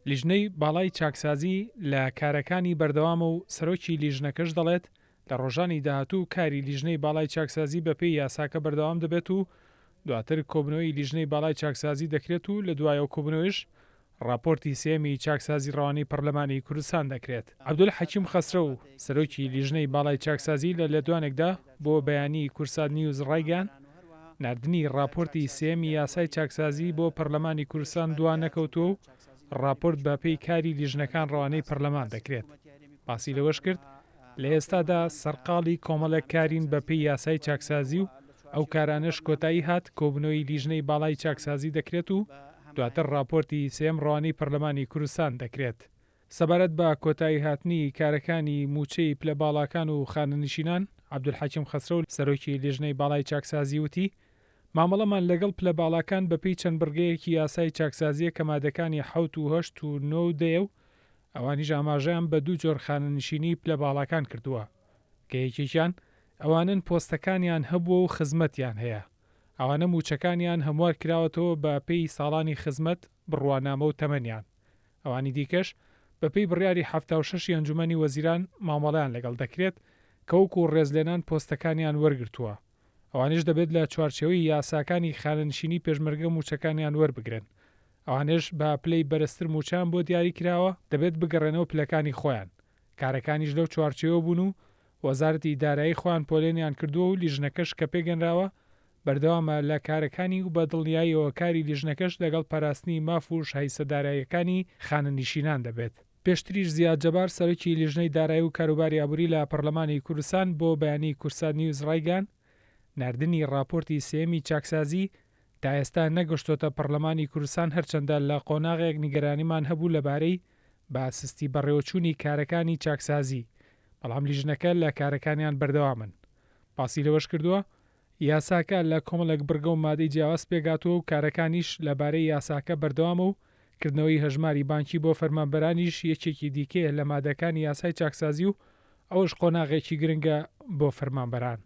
لیژنەی باڵای چاکسازی لە کارەکانی بەردەوامە و سەرۆکی لیژنەکەش دەڵێت، لە ڕۆژانی داهاتوو کاری لیژنەی باڵای چاکسازی بەپێی یاساکە بەردەوام دەبێت و دواتر کۆبوونەوەی لیژنەی باڵای چاکسازی دەکرێت و لە دوای ئەو کۆبوونەوەیش ڕاپۆرتی سێیەمی چاکسازی ڕەوانەی پەرلەمانی کوردستان دەکرێت. عەبدولحەکیم خەسرەو، سەرۆکی لیژنەی باڵای چاکسازی لە لێدوانێکدا بۆ بەیانی کوردسات نیوز ڕایگەیاند، ناردنی ڕاپۆرتی سێیەمی یاسای چاکسازی بۆ پەرلەمانی کوردستان دوا نەکەوتووە و ڕاپۆرت بە پێی کاری لیژنەکان ڕەوانەی پەرلەمان دەکرێت. باسی لەوەشکرد، لە ئێستادا سەرقاڵی کۆمەڵێک کارین بە پێی یاسای چاکسازی و ئەو کارانەش کۆتایی هات کۆبوونەوەی لیژنەی باڵای چاکسازی دەکرێت و دواتر ڕاپۆرتی سێیەم ڕەوانەی پەرلەمانی کوردستان دەکرێت. سەبارەت بە کۆتایی هاتنی کارەکانی مووچەی پلە باڵاکان و خانەنشینان، عەبدولحەکیم خەسرەو سەرۆکی لیژنەی باڵای چاکسازی وتی، مامەڵەمان لەگەڵ پلە باڵاکان بەپێی چەند بڕگەیەکی یاسای چاکسازییە کە مادەکانی حەوت و هەشت و نۆ و دەیە و ئەوانیش ئاماژەیان بە دوو جۆر خانەنشینیی پلە باڵاکان کردووە کە یەکێکیان ئەوانەن پۆستەکانیان هەبووە و خزمەتیان هەیە ئەوانە مووچەکانیان هەموار کراوەتەوە بە پێی ساڵانی خزمەت، بڕوانامە و تەمەنیان. ئەوانی دیکەش بە پێی بڕیاری 76 ی ئەنجومەنی وەزیران مامەڵەیان لەگەڵ دەکرێت کە وەکو ڕێزلێنان پۆستەکانیان وەرگرتووە. ئەوانیش دەبێت لە چوارچێوەی یاساکانی خانەنشینی پێشمەرگە مووچەکانیان وەربگرن. ئەوانەش بە پلەی بەرزتر مووچەیان بۆ دیاری کراوە دەبێت بگەڕێنەوە پلەکانی خۆیان. کارەکانیش لەو چوارچێوە بوون و وەزارەتی دارایی خۆیان پۆلێنیان کردووە و لیژنەکەش کە پێکهێنراوە بەردەوامە لە کارەکانی و بە دڵنیاییەوە کاری لیژنەکەش لەگەڵ پاراستنی ماف و شایستە داراییەکانی خانەنشینان دەبێت. پێشتریش زیا جەبار سەرۆکی لیژنەی دارایی و کاروباری ئابووری لە پەرلەمانی کوردستان بۆ بەیانی کوردسات نیوز ڕایگەیاند، ناردنی ڕاپۆرتی سێیەمی چاکسازی تا ئێستا نەگەشتۆتە پەرلەمانی کوردستان هەرچەندە لە قۆناغێک نیگەرانیمان هەبوو لەبارەی بە سستی بەڕێوەچوونی کارەکانی چاکسازی بەڵام لیژنەکە لە کارەکانیان بەردەوامن. باسی لەوەشکردووە، یاساکە لە کۆمەڵێک بڕگە و مادەی جیاواز پێکهاتووە و کارەکانیش لەبارەی یاساکە بەردەوامە و کردنەوەی هەژماری بانکی بۆ فەرمانبەرانیش یەکێکی دیکەیە لە مادەکانی یاسای چاکسازی و ئەوەش قۆناغێکی گرنگە بۆ فەرمانبەران.